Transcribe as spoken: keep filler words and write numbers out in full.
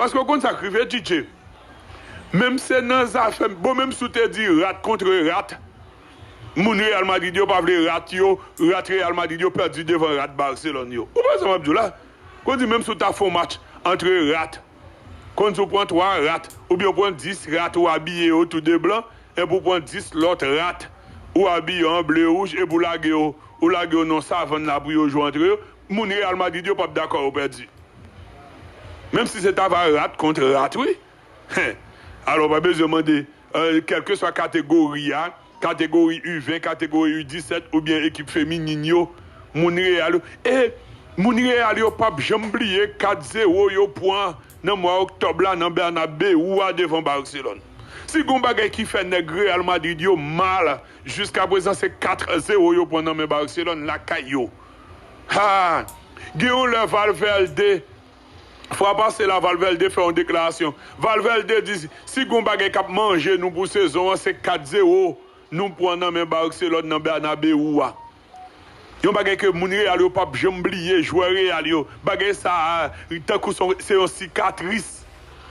Paske w konn sa k rive, D J. Menm se nan zafè, bon, menm si w te di rat kontre rat, moun Real Madrid yo pa vle rat yo, rat Real Madrid yo pèdi devan rat Barcelone yo. Ou konprann sa m ap di w la? Kon di menm si w ta fè yon match antre rat, kon di w pran twa rat, oubyen w pran dis rat, ou abiye yo tou de blan, epi w pran dis lòt rat, ou abiye yo an ble wouj, epi w lage yo, ou lage yo nan savann la pou yo jwe antre yo, moun Real Madrid yo p ap dakò yo pèdi. Menm si se ta va rat kont rat, wi. Alò, pa bezwen mande, kèlkeswa kategori a, kategori U ven, kategori U disèt oubyen ekip feminin yo, moun Real yo. E moun Real yo p ap janm bliye kat zewo yo pran nan mwa oktòb la nan Bernabeu a devan Barcelone. Si gen yon bagay ki fè nèg Real Madrid yo mal jiskaprezan, se kat zewo yo pran nan men Barcelone lakay yo. Ha! Gen yon lè Valverde, fwa pase la, Valverde fè yon deklarasyon. Valverde di, si gen yon bagay k ap manje nou pou sezon an, se kat zewo nou pran nan men Barcelone nan Bernabeu a. Yon bagay ke moun Real yo p ap janm bliye, jwè Real yo. Bagay sa a, tankou se yon, se yon sikatris.